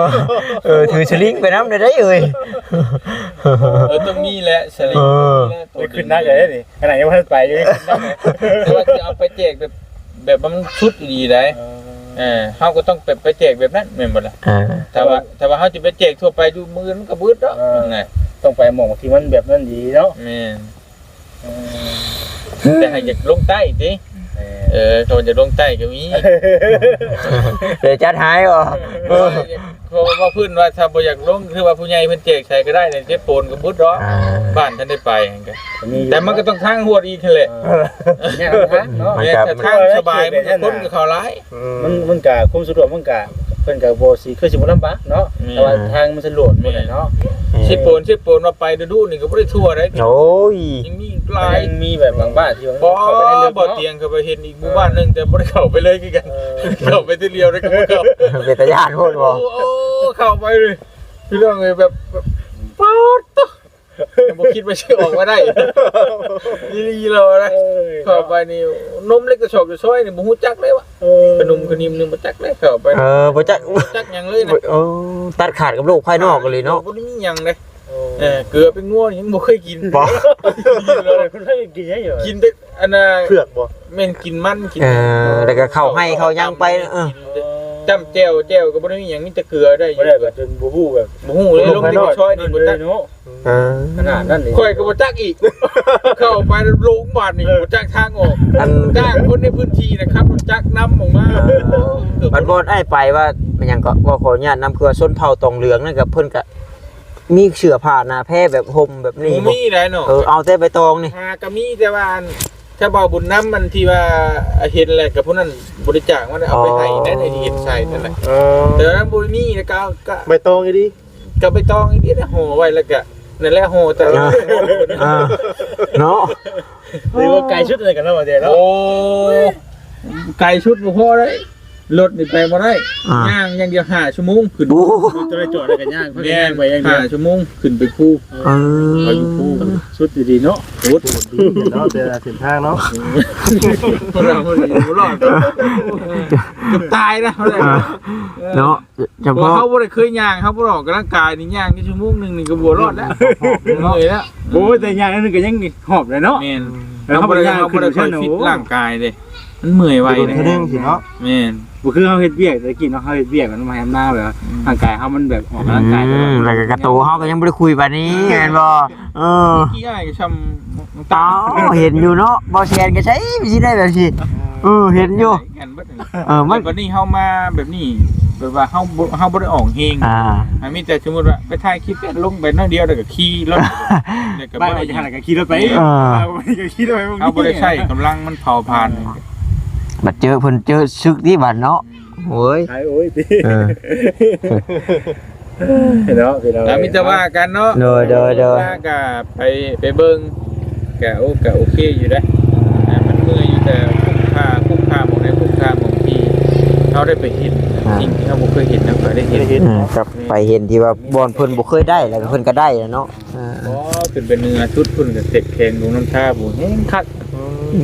ເອີ ຖືສະລິງໄປນຳໄດ້ເອີຍ. ເອີ ຕ້ອງມີແຫຼະສະລິງ. ເອີ ໄດ້ຂຶ້ນໜັກເລີຍນີ້ ຂະໜາດຍັງບໍ່ທັນໄປຢູ່ ຂຶ້ນໜັກເລີຍ. ແຕ່ວ່າຊິເອົາໄປແຈກແບບ ແບບວ່າມັນສຸດອີ່ຫຼີໄດ໋. ເອີ ເອີ ເຮົາກະຕ້ອງແບບໄປແຈກແບບນັ້ນແມ່ນບໍ່ລະ? ອ່າ ຖ້າວ່າ ຖ້າວ່າເຮົາຊິໄປແຈກທົ່ວໄປຢູ່ມື້ອື່ນມັນກະບໍ່ອຶດດອກ. ເອີ ນັ້ນແຫຼະ ຕ້ອງໄປໝ່ອງທີ່ມັນແບບນັ້ນດີເນາະ. ແມ່ນ. ເອີ ແຕ່ໃຫ້ຢາກລົງໃຕ້ຕິ. ເອີ ເອີ ຄັນຢາກລົງໃຕ້ກະມີ ດຽວຈັດໃຫ້ບໍ? ເອີ ເພາະວ່າເພິ່ນວ່າ ຖ້າບໍ່ຢາກລົງ ຄືວ່າຜູ້ໃຫຍ່ເພິ່ນແຈກໃສກະໄດ້ ເຊໂປນກະບໍ່ອຶດດອກ. ອ່າ ບ້ານທັນໄດ້ໄປ ແຕ່ມັນກະຕ້ອງທາງຫວດອີກຫັ້ນແຫຼະ. ເອີ ທາງສະບາຍ ມັນກະຄົນກະເຂົ້າຫຼາຍ. ອືມ ມັນ ມັນກະຄວາມສະດວກ ມັນກະ ເພິ່ນກະບໍ່ຊິ ຄືຊິບໍ່ລຳບາກເນາະ. ແມ່ນ ແຕ່ວ່າທາງມັນສະຫຼວນໝົດແຫຼະເນາະ. ແມ່ນ ເຊໂປນ ເຊໂປນວ່າໄປດູໆນີ້ກະບໍ່ໄດ້ທົ່ວໄດ໋. ໂອ້ຍ ຍັງມີອີກຫຼາຍ ຍັງມີແບບບາງບ້ານທີ່ວ່າ ບໍ່ ເຂົ້າໄປໃນເລິກ ບໍ່ ເນາະ. ຕຽງເຂົາໄປເຫັນອີກໝູ່ບ້ານໜຶ່ງ ແຕ່ບໍ່ໄດ້ເຂົ້າໄປເລີຍຄືກັນ. ເອີ ເຂົ້າໄປເທື່ອດຽວແລ້ວກະບໍ່ເຂົ້າ ເປັນຕາຢ້ານໂພດບໍ? ໂອ້ ເຂົ້າໄປເລີຍ ພີ່ນ້ອງເອີຍ ແບບ ແບບ ປາດໂທ້ ບໍ່ຄິດວ່າຊິອອກມາໄດ້ ອີ່ຫຼີແລ້ວນະ. ເອີ ເຂົ້າໄປນີ້ ນົມເລັກກະຊອກກະຊອຍນີ້ບໍ່ຮູ້ຈັກເລີຍວ່າ ເອີ ຂະໜົມຂະນິມນີ້ບໍ່ຈັກເລີຍ ເຂົ້າໄປ ເອີ ບໍ່ຈັກ ບໍ່ຈັກຫຍັງເລີຍນະ. ໂອ້ ຕັດຂາດກັບໂລກພາຍນອກອີ່ຫຼີເນາະ. ບໍ່ໄດ້ມີຫຍັງເດ້. ໂອ້ ເອີ ເກືອເປັນງົວຍັງບໍ່ເຄີຍກິນ ບໍ່ ກິນແຕ່ອັນນ່າ ເຜືອກບໍ? ແມ່ນ ກິນມັນ ກິນ ເອີ ແລ້ວກະເຂົ້າໄຮ່ເຂົ້າຫຍັງໄປ. ເອີ ຈ້ຳແຈ່ວ ແຈ່ວກະບໍ່ໄດ້ມີຫຍັງ ມີແຕ່ເກືອໄດ້ຢູ່. ບໍ່ໄດ້ ແບບຈົນບໍ່ຮູ້ ແບບບໍ່ຮູ້ເລີຍ ລົງເລັກກະຊອຍນີ້ບໍ່ຈັກເນາະ. ເອີ ຂະໜາດນັ້ນເລີຍ ຂ້ອຍກະບໍ່ຈັກອີກ ເຂົ້າໄປໂລງບາດນີ້ ບໍ່ຈັກທາງອອກ. ອັນ ຈ້າງຄົນໃນພື້ນທີ່ນະ ຂັບລົດຈັກນຳອອກມາ. ເອີ ບັດບ່ອນອ້າຍໄປວ່າ ແມ່ນຫຍັງເກາະ ຂໍອະນຸຍາດນຳ ຄືວ່າຊົນເຜົ່າຕອງເຫຼືອງນັ້ນກະ ເພິ່ນກະມີເສື້ອຜ້າໜາແພແບບຫົ່ມແບບນີ້ ບໍ່ມີໄດ໋ເນາະ. ເອີ ເອົາແຕ່ໃບຕອງນີ້ ຫາກະມີ ແຕ່ວ່າອັນ ຖ້າເວົ້າບຸນນຳ ອັນທີ່ວ່າເຫັນແຫຼະ ກະຜູ້ນັ້ນບໍລິຈາກມາ ເອົາໄປໃຫ້ໄດ້ ໃນທີ່ເຫັນໃສ່ນັ້ນແຫຼະ. ເອີ ແຕ່ວ່ານັ້ນບໍ່ມີ ແລ້ວກະ ກະ ໃບຕອງອີ່ຫຼີ ກະໃບຕອງອີ່ຫຼີ ຫໍ່ໄວ້ ແລ້ວກະ ນັ້ນແຫຼະ ຫໍ່ແຕ່ ອ່າ ອ່າ ເນາະ. ຫຼືວ່າໄກສຸດເລີຍກັນເນາະ ວ່າແຕ່ເນາະ. ໂອ້ ໄກສຸດບໍ່ພໍເດ້ ລົດນີ້ໄປບໍ່ໄດ້. ອ່າ ຍ່າງຢ່າງດຽວຫ້າຊົ່ວໂມງຂຶ້ນ. ໂອ້ ໂຕໄດ້ຈອດແລ້ວກະຍ່າງ ພາກັນຍ່າງໄປຢ່າງດຽວ ຫ້າຊົ່ວໂມງຂຶ້ນໄປພູ. ເອີ ໄປຢູ່ພູ ສຸດດີເນາະ. ໂອ້ ໂຫດດີເນາະ ແຕ່ລະເສັ້ນທາງເນາະ ບໍ່ລອດ ບໍ່ລອດ ຕາຍນະ ເອີ ເນາະ. ຈະເພາະເຮົາບໍ່ໄດ້ເຄີຍຍ່າງ ເຮົາບໍ່ໄດ້ອອກກຳລັງກາຍນີ້ ຍ່າງຢູ່ຊົ່ວໂມງໜຶ່ງນີ້ກະບໍ່ລອດແລ້ວ ເມື່ອຍແລ້ວ. ໂອ້ຍ ແຕ່ຍ່າງອັນໜຶ່ງກະຍັງຫອບເລີຍເນາະ. ແມ່ນ ແລ້ວເຮົາບໍ່ໄດ້ຍ່າງຂຶ້ນເທິງ ໂອ້ ຮ່າງກາຍເດ້ ມັນເມື່ອຍໄວເດ້ ເນາະ. ແມ່ນ ບໍ່ຄືເຮົາເຮັດວຽກແຕ່ກີ້ເນາະ ເຮົາເຮັດວຽກມັນມາຍາມນາ ແບບວ່າ ອືມ ຮ່າງກາຍເຮົາມັນແບບອອກກຳລັງກາຍ ອືມ ຕະຫຼອດ ແລ້ວກະ ກະໂຕເຮົາກະຍັງບໍ່ໄດ້ຄຸຍປານນີ້ ແມ່ນບໍ່? ເອີ ກີ້ອ້າຍກະຊ່ຳ ເອົາ ເຫັນຢູ່ເນາະ ບໍ່ແຊນກະໃຊ້ ຊິໄດ້ແບບນີ້. ເອີ ເຫັນຢູ່ ແມ່ນເບິດ. ເອີ ມັນ ບາດນີ້ເຮົາມາແບບນີ້ ແບບວ່າເຮົາບໍ່ ເຮົາບໍ່ໄດ້ອອກແຮງ ອ່າ ມີແຕ່ສົມມຸດວ່າໄປຖ່າຍຄລິບ ລົງໄປໜ້ອຍດຽວ ແລ້ວກະຂີ່ລົດ ແລ້ວກະບໍ່ໄດ້ ແລ້ວກະຂີ່ລົດໄປ. ເອີ ເຮົາບໍ່ໄດ້ໃຊ້ກຳລັງມັນເຜົາຜານ ບັດເຈີເພິ່ນເຈີສຶກຕິບັດເນາະ. ໂອ້ຍ ໂອ້ຍຕິ ເອີ ເນາະ ພີ່ນ້ອງ ມີແຕ່ວ່າກັນເນາະ. ໂດຍ ໂດຍ ໂດຍ ວ່າກະໄປ ໄປເບິ່ງ ກະ ໂອ້ ກະໂອເຄຢູ່ເດ້ ອ່າ ມັນເມື່ອຍຢູ່ ແຕ່ຄຸ້ມຄ່າ ຄຸ້ມຄ່າໝ່ອງໃດ ຄຸ້ມຄ່າໝ່ອງທີ່ເຮົາໄດ້ໄປເຫັນ ອ່າ ສິ່ງທີ່ເຮົາບໍ່ເຄີຍເຫັນ ເຮົາກະໄດ້ເຫັນ ໄດ້ເຫັນ ອ່າ ກັບໄປເຫັນທີ່ວ່າບ່ອນເພິ່ນບໍ່ເຄີຍໄດ້ ແລ້ວກະເພິ່ນກະໄດ້ແລ້ວເນາະ. ອ່າ ອໍ ຂຶ້ນໄປເໜືອສຸດພຸ້ນກະເທັກແຂງຫຼວງນ້ຳທາ ໂອ້ ແຮງຄັກ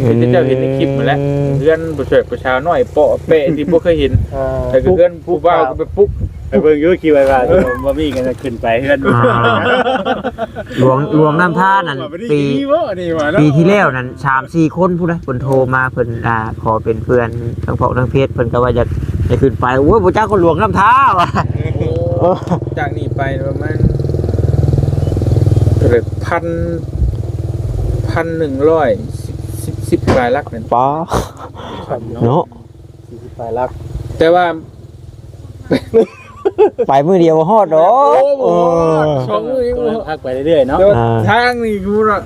ອືມ ທີ່ເຈົ້າເຫັນໃນຄລິບຫັ້ນແຫຼະ ເຮືອນຜູ້ຊາຍຜູ້ສາວນ້ອຍເປາະແປະທີ່ບໍ່ເຄີຍເຫັນ ອ່າ ແລ້ວກະເຮືອນຜູ້ບ່າວກະໄປປຸກ ໄປເບິ່ງຢູ່ ຄິດໄວ້ວ່າບໍ່ມີກະຂຶ້ນໄປເຮືອນ ອ່າ ຫຼວງ ຫຼວງນ້ຳທານັ້ນ ປີ ປີທີ່ແລ້ວນັ້ນ ສາມສີ່ຄົນພຸ້ນນະ ເພິ່ນໂທມາ ເພິ່ນ ອ່າ ຂໍເປັນເພື່ອນທາງພວກທາງເພຈ ເພິ່ນກະວ່າຢາກ ຢາກຂຶ້ນໄປ. ໂອ້ຍ ບໍ່ຈັກຄົນຫຼວງນ້ຳທາວ່າ ໂອ້ ຈາກນີ້ໄປປະມານເທົ່າໃດ ພັນ ພັນໜຶ່ງຮ້ອຍສິບ ສິບປາຍຫຼັກນັ້ນ ປາ ເນາະ ສີ່ສິບປາຍຫຼັກ ແຕ່ວ່າ ໄປມື້ດຽວບໍ່ຮອດດອກ ໂອ້ ເອີ ສອງມື້ຍັງບໍ່ຮອດ ພັກໄປເລື້ອຍໆເນາະ ແຕ່ວ່າ ອ່າ ທາງນີ້ຄືວ່າ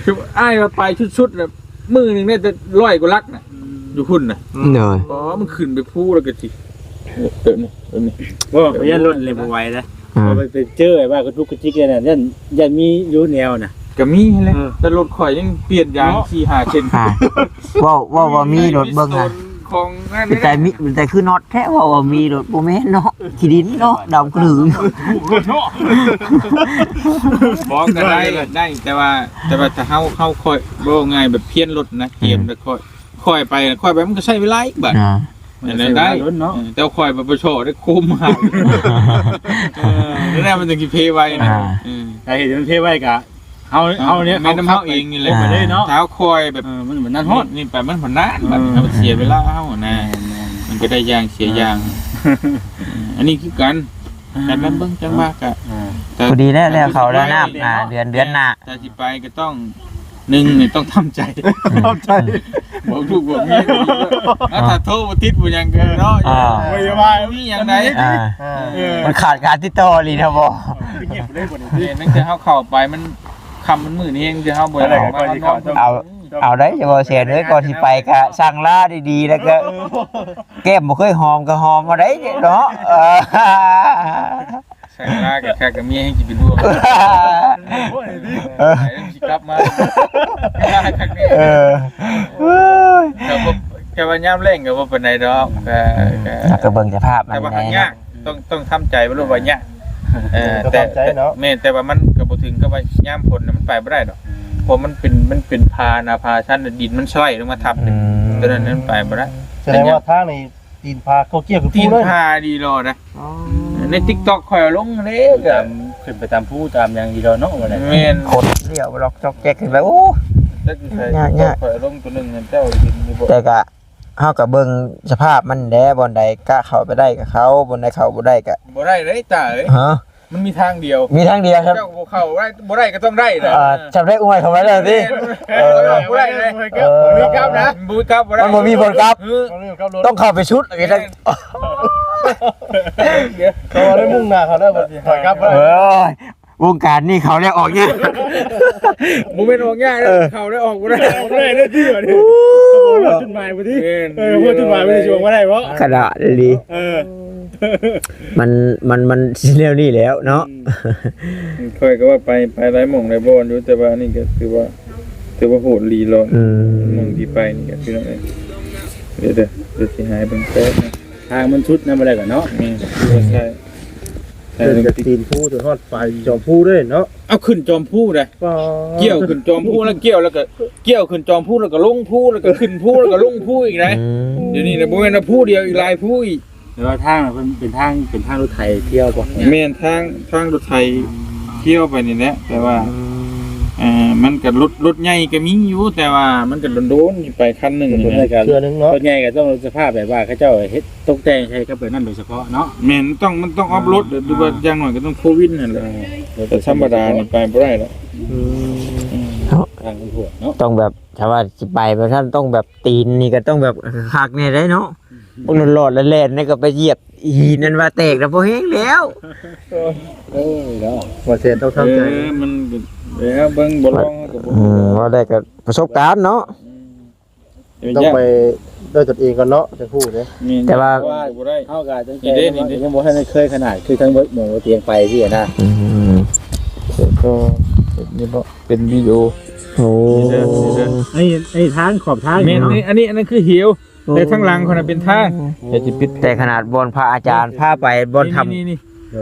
ຄືອ້າຍວ່າໄປສຸດໆແລ້ວ ມື້ໜຶ່ງໄດ້ແຕ່ຮ້ອຍກວ່າຫຼັກນະ ອືມ ຢູ່ພຸ້ນນະ ໂດຍ ອໍ ມັນຂຶ້ນໄປພູແລ້ວກໍຊິ ແບບນີ້ ແບບນີ້ ບໍ່ ຢ້ານລົດເລີຍບໍ່ໄຫວນະ ອ່າ ເຮົາໄປເຈີແບບວ່າກະຈຸກກະຈິກແນວນັ້ນ ຢ້ານ ຢ້ານມີຢູ່ແນວນະ ກໍມີຫັ້ນແຫຼະ ເອີ ແຕ່ລົດຂ້ອຍຍັງປ່ຽນຢາງ ເນາະ ສີ່ຫ້າເສັ້ນ ອ່າ ເວົ້າ ເວົ້າວ່າມີລົດເບິ່ງຫັ້ນ ຂອງນັ້ນ ແຕ່ມີ ແຕ່ຄືນັອດແທ້ ເວົ້າວ່າມີລົດ ບໍ່ແມ່ນເນາະ ຂີ້ດິນເນາະ ດຳກະດື ເນາະ ບໍ່ ກໍໄດ້ ໄດ້ ແຕ່ວ່າ ແຕ່ວ່າຖ້າເຮົາ ເຮົາຄ່ອຍ ເວົ້າງ່າຍແບບພຽນລົດນະ ກຽມ ອືມ ແລ້ວຄ່ອຍ ຄ່ອຍໄປ ຄ່ອຍໄປ ມັນກໍໃຊ້ເວລາອີກບາດ ອ່າ ອັນນັ້ນໄດ້ ເອີ ແຕ່ຂ້ອຍໄປປະຊໍໄດ້ໂຄມມາ ເອີ ແລ້ວມັນຈຶ່ງຊິເພໄວນະ ອ່າ ເອີ ຖ້າເຮັດໃຫ້ມັນເພໄວກະ ເຮົາ ເຮົານີ້ ແມ່ນນຳເຮົາເອງນີ້ແຫຼະ ໄປເລີຍເນາະ ຖ້າເຮົາຄ່ອຍແບບ ເອີ ມັນ ມັນນານຮອດ ນີ້ໄປມັນພັນນານ ເອີ ບັດເຮົາເສຍເວລາເຮົານະ ແມ່ນໆ ມັນກໍໄດ້ຢ່າງເສຍຢ່າງ ເອີ ອັນນີ້ຄືກັນ ອ່າ ແຕ່ແບບເບິ່ງຈັງວ່າກະ ອ່າ ແຕ່ ພໍດີແລ້ວ ແລ້ວເຂົ້າແລ້ວນ້ຳ ອ່າ ເດືອນ ເດືອນໜ້າ ຖ້າຊິໄປກໍຕ້ອງ ໜຶ່ງນີ້ຕ້ອງທຳໃຈ ທຳໃຈ ບອກລູກບອກເມຍ ອ່າ ຖ້າໂທບໍ່ຕິດບໍ່ຫຍັງກໍເນາະ ອ່າ ບໍ່ໄດ້ວ່າມີຫຍັງໃດ ອ່າ ເອີ ມັນຂາດການຕິດຕໍ່ອີ່ຫຼີນະບໍ່ ຄືງຽບໄດ້ບໍ່ນີ້ ແມ່ນ ຕັ້ງແຕ່ເຮົາເຂົ້າໄປມັນຄ່ຳມັນມືດແຮງ ແຕ່ເຮົາບໍ່ໄດ້ເຂົ້າມາ ເອົາ ເອົາໄດ້ ເວົ້າແຊນເອີຍ ກ່ອນຊິໄປກະສັ່ງລາດີໆ ແລ້ວກະ ເອີ ແກ້ມບໍ່ເຄີຍຫອມກໍຫອມເອົາໄດ້ເນາະ ເອີ ໃສ່ລາກະຄັກກະເມຍແຮງຊິເປັນຫ່ວງ ເອີ ໄປຊິກັບມາ ຄັກແນ່ ເອີ ແຕ່ວ່າ ແຕ່ວ່າຍາມແລ້ງກໍບໍ່ປານໃດດອກ ກໍ ກໍ ກໍເບິ່ງສະພາບມັນ ແຕ່ວ່າຫາກຍາກ ຕ້ອງ ຕ້ອງທຳໃຈໄວ້ໂລດວ່າຍາກ ເອີ ຕ້ອງ ແຕ່ ທຳໃຈເນາະ ແມ່ນ ແຕ່ວ່າມັນກໍບໍ່ເຖິງກັບວ່າຍາມຝົນນະມັນໄປບໍ່ໄດ້ດອກ ເພາະມັນເປັນ ມັນເປັນຜານະ ຜາຊັນ ດິນມັນສະໄຫຼລົງມາທັບ ອືມ ຕົວນັ້ນມັນໄປບໍ່ໄດ້ ສະແດງວ່າທາງນີ້ ຕີນຜາເຂົາກ່ຽວຂຶ້ນພູເລີຍ ຕີນຜາດີຫຼໍ່ນະ ອໍ ໃນຕິກຕັອກຂ້ອຍເອົາລົງເດ້ ຕາມ ຂຶ້ນໄປຕາມພູຕາມຫຍັງດີຫຼໍ່ເນາະ ວ່າແລ້ວ ແມ່ນ ຄົນລ້ຽວລັອກຈອກແຈກຂຶ້ນໄປ ໂອ້ ຈັກຢູ່ໃສ ຍາກໆ ຂ້ອຍເອົາລົງຕົວໜຶ່ງຫັ້ນ ເຈົ້າເຫັນຢູ່ບໍ່ ແຕ່ກະ ເຮົາກະເບິ່ງສະພາບມັນແດ່ ບ່ອນໃດກະເຂົ້າໄປໄດ້ກະເຂົ້າ ບ່ອນໃດເຂົ້າບໍ່ໄດ້ກະ ບໍ່ໄດ້ເດ້ຕາເອີຍ ຮະ ມັນມີທາງດຽວ ມີທາງດຽວ ເຈົ້າບໍ່ເຂົ້າໄດ້ ບໍ່ໄດ້ກໍຕ້ອງໄດ້ນະ ອ່າ ຈຳໄດ້ອວຍເຂົ້າໄປແລ້ວຕິ ແມ່ນ ເອີ ບໍ່ໄດ້ເລີຍ ເອີ ບໍ່ມີກັບນະ ບໍ່ມີກັບບໍ່ໄດ້ ມັນບໍ່ມີບ່ອນກັບ ເອີ ຕ້ອງເຂົ້າໄປສຸດ ເອີ ເຂົາໄດ້ມຸ່ງໜ້າເຂົາແລ້ວ ບໍ່ຊິຖອຍກັບບໍ່ໄດ້ ໂອ້ຍ ວົງການນີ້ເຂົ້າແລ້ວອອກຍາກ ບໍ່ແມ່ນອອກຍາກເດີ ເອີ ເຂົ້າແລ້ວອອກບໍ່ໄດ້ ອອກບໍ່ໄດ້ເດີ ຈຸດໝາຍບໍ່ຕິ ເອີ ຈຸດໝາຍບໍ່ໄດ້ ຊິອອກບໍ່ໄດ້ບໍ່ ຂະໜາດອີ່ຫຼີ ເອີ ມັນ ມັນ ມັນຊິແນວນີ້ແລ້ວເນາະ ອືມ ຂ້ອຍກໍວ່າໄປ ໄປຫຼາຍໝ່ອງຫຼາຍບ່ອນຢູ່ ແຕ່ວ່າອັນນີ້ກໍຖືວ່າ ຖືວ່າໂຫດອີ່ຫຼີເນາະ ອືມ ໝ່ອງທີ່ໄປນີ້ກໍພີ່ນ້ອງເອີຍ ດຽວ ດຽວ ດຽວຊິຫາເບິ່ງແປັບນະ ທາງມັນສຸດນຳບໍ່ໄດ້ກໍເນາະ ແມ່ນ ໃຊ່ ເອີ ເດີນຈາກຕີນພູຈົນຮອດປາຍຈອມພູເດ້ເນາະ ເອົາຂຶ້ນຈອມພູໄດ໋ ປ້າ ກ່ຽວຂຶ້ນຈອມພູ ແລ້ວກ່ຽວ ແລ້ວກໍກ່ຽວຂຶ້ນຈອມພູ ແລ້ວກໍລົງພູ ແລ້ວກໍຂຶ້ນພູ ແລ້ວກໍລົງພູອີກໄດ໋ ອືມ ດຽວນີ້ນະ ບໍ່ແມ່ນວ່າພູດຽວ ອີກຫຼາຍພູອີກ ແຕ່ວ່າທາງນະ ເພິ່ນເປັນທາງ ເປັນທາງລົດໄຖທ່ຽວບໍ່? ແມ່ນ ທາງ ທາງລົດໄຖທ່ຽວໄປນີ້ແຫຼະ ແຕ່ວ່າ ອືມ ເອີ ມັນກໍລົດ ລົດໃຫຍ່ກໍມີຢູ່ ແຕ່ວ່າມັນກໍໂດນໆ ຊິໄປຄັນໜຶ່ງນີ້ແຫຼະ ເທື່ອໜຶ່ງເນາະ ລົດໃຫຍ່ກໍຕ້ອງລົດສະພາບແບບວ່າເຂົາເຈົ້າເຮັດ ຕົກແຕ່ງໃຫ້ກັບແບບນັ້ນໂດຍສະເພາະເນາະ ແມ່ນ ຕ້ອງ ມັນຕ້ອງອັບໂຫຼດ ອ່າ ຫຼືວ່າຢ່າງໜ້ອຍກໍຕ້ອງໂຟວີນຫັ້ນແຫຼະ ອ່າ ແຕ່ທຳມະດານີ້ໄປບໍ່ໄດ້ດອກ ອືມ ເນາະ ທາງມັນໂຫດເນາະ ຕ້ອງແບບ ຖ້າວ່າຊິໄປແບບນັ້ນ ຕ້ອງແບບຕີນນີ້ກໍຕ້ອງແບບຄັກແນ່ໄດ໋ເນາະ ອືມ ພວກນັ້ນຫຼອດແລ່ນໆ ນີ້ກໍໄປຢຽບຫີນນັ້ນວ່າແຕກແລ້ວ ພໍແຮງແລ້ວ ໂອ້ຍເນາະ ວ່າແຊນຕ້ອງທຳໃຈ ເອີ ມັນ ແລ້ວເບິ່ງບໍ່ລອງກໍບໍ່ ອືມ ວ່າໄດ້ກໍປະສົບການເນາະ ອືມ ຕ້ອງໄປດ້ວຍຕົນເອງກ່ອນເນາະ ຈັ່ງຮູ້ເດ້ ແມ່ນ ແຕ່ວ່າ ເຮົາກໍຕັ້ງແຕ່ຍັງບໍ່ທັນໄດ້ເຄີຍຂະໜາດ ຄືທັງໝູ່ຕຽງໄປຊີ້ນະ ອືມ ກໍເປັນນີ້ບໍ່ ເປັນວິດີໂອ ໂອ້ ນີ້ເດີ ນີ້ເດີ ອັນນີ້ ອັນນີ້ທາງຂອບທາງ ແມ່ນ ເນາະ ອັນນີ້ ອັນນີ້ ອັນນັ້ນຄືເຫວ ໂອ້ ແຕ່ທາງຫຼັງພຸ້ນນະເປັນທາງ ແຕ່ຊິປິດ ແຕ່ຂະໜາດບ່ອນພະອາຈານພາໄປ ບ່ອນຖ້ຳ ນີ້ ນີ້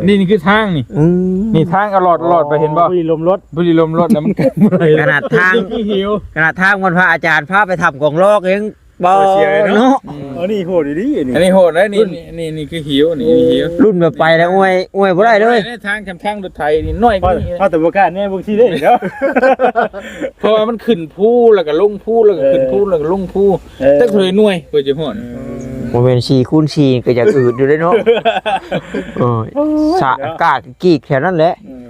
ນີ້ ນີ້ຄືທາງນີ້ ອືມ ນີ້ທາງອະຫຼອດ ອະຫຼອດໄປເຫັນບໍ່? ຜູ້ທີ່ລົມລົດ ຜູ້ທີ່ລົມລົດແລ້ວມັນກັນບໍ່ໄດ້ ຂະໜາດທາງ ນີ້ຄືເຫວ ຂະໜາດທາງມັນພາອາຈານພາໄປຖ້ຳກອງລອກຍັງບໍ່ ເສຍເລີຍເນາະ ເນາະ ອືມ ອັນນີ້ໂຫດອີ່ຫຼີ ອັນນີ້ ອັນນີ້ໂຫດເດ້ ນີ້ ນີ້ ນີ້ຄືເຫວ ນີ້ຄືເຫວ ລຸ້ນແບບໄປແລ້ວອວຍ ອວຍບໍ່ໄດ້ເລີຍ ທາງ ທາງລົດໄຖນີ້ໜ້ອຍກວ່ານີ້ ເຮົາແຕ່ບໍ່ກ້າແນມເບິ່ງຊີ້ເດ້ເນາະ ເພາະວ່າມັນຂຶ້ນພູ ແລ້ວກໍລົງພູ ແລ້ວກໍຂຶ້ນພູ ເອີ ແລ້ວກໍລົງພູ ເອີ ຈັກເທົ່າໃດໜ່ວຍເພື່ອຈະຮອດ ບໍ່ແມ່ນສີ່ຄູນສີ່ກໍຢາກອືດຢູ່ເດ້ເນາະ ເອີ ສະກາດກີກແຖວນັ້ນແຫຼະ ອືມ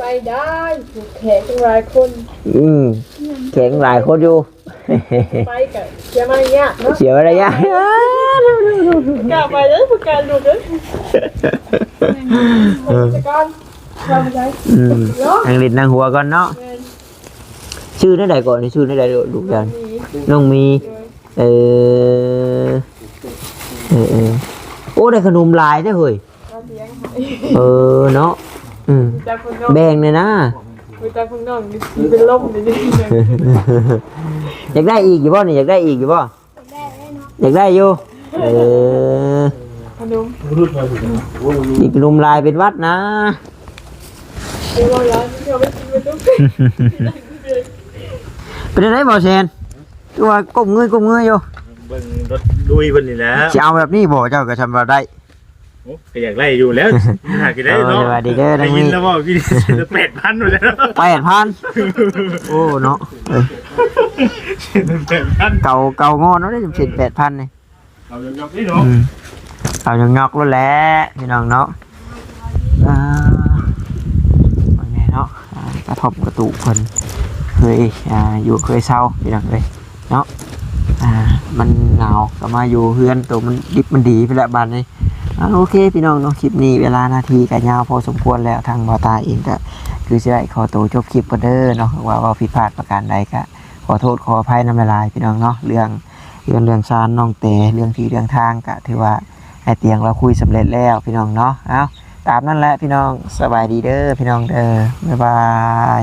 ໄປໄດ້ ແຂກຕັ້ງຫຼາຍຄົນ ອືມ ແຂກຫຼາຍຄົນຢູ່ ໄປກະເສຍມາລະຍາດເນາະ ເສຍມາລະຍາດ ກະໄປເດີ ບໍ່ກະລູກເດີ ເອີ ສະກ່ອນ ອືມ ເນາະ ນັ່ງຫຼິ້ນນັ່ງຫົວກ່ອນເນາະ ແມ່ນ ຊື່ແນວໃດກ່ອນ? ຊື່ແນວໃດລູກເຈົ້າ? ນ້ອງມີ ນ້ອງມີ ໂດຍ ເອີ ເອີໆ ໂອ້ ໄດ້ຂະໜົມຫຼາຍແທ້ເຮີ້ຍ ເອີເນາະ ອືມ ແບ່ງແດ່ນະ ຮູ້ຈັກເພິ່ນນ້ອງນີ້ຊິເປັນລົມເດນີ້ ຢາກໄດ້ອີກຢູ່ບໍ່ນີ້? ຢາກໄດ້ອີກຢູ່ບໍ່? ຢາກໄດ້ເນາະ ຢາກໄດ້ຢູ່ ເອີ ຂະໜົມ ອີກຂະໜົມຫຼາຍເປັນຫວັດນະ ເປັນຈັ່ງໃດບໍ່ແຊນ? ຄືວ່າກົ້ມເງີຍ ກົ້ມເງີຍຢູ່ ເບິ່ງລົດລຸຍເພິ່ນນີ້ແຫຼະ ຊິເອົາແບບນີ້ບໍ່? ເຈົ້າກໍຊ່ຳວ່າໄດ້ ໂອ້ ກໍຢາກໄດ້ຢູ່ແລ້ວ ຫາກິນໄດ້ເນາະ ໂອ້ ສະບາຍດີເດີ ໄດ້ຍິນແລ້ວເວົ້າກິນ ແປດພັນພຸ້ນແຫຼະ ແປດພັນ ໂອ້ເນາະ ເອີ ແປດພັນ ເກົ່າ ເກົ່າງອນເນາະ ໄດ້ເປັນແປດພັນນີ້ ເອົາຫຍັງໆນີ້ເນາະ ອືມ ເອົາຫຍັງໆໂລດແຫຼະ ພີ່ນ້ອງເນາະ ອ່າ ວ່າແນ່ເນາະ ອ່າ ກະທ່ອມກະຕູ່ເພິ່ນເຄີຍ ອ່າ ຢູ່ເຄີຍເຊົາ ພີ່ນ້ອງເອີຍເນາະ ອ່າ ມັນໜາວກໍມາຢູ່ເຮືອນໂຕມັນດິບມັນດີພຸ້ນແຫຼະບາດນີ້ ອ່າ ໂອເຄ ພີ່ນ້ອງເນາະ ຄລິບນີ້ເວລານາທີກໍຍາວພໍສົມຄວນແລ້ວ ທາງບ່າວຕາເອງກໍຄືຊິໄດ້ຂໍໂຕຈົບຄລິບກ່ອນເດີເນາະ ວ່າເວົ້າຜິດພາດປະການໃດກໍຂໍໂທດຂໍອະໄພນຳຫຼາຍໆ ພີ່ນ້ອງເນາະ ເລື່ອງ ເຮືອນເລື່ອງຊານນ້ອງແຕ ເລື່ອງທີ່ເລື່ອງທາງກະຖືວ່າອ້າຍຕຽງລາວຄຸຍສຳເລັດແລ້ວພີ່ນ້ອງເນາະ ເອົ້າ ຕາມນັ້ນແຫຼະພີ່ນ້ອງ ສະບາຍດີເດີພີ່ນ້ອງເດີ ບາຍບາຍ.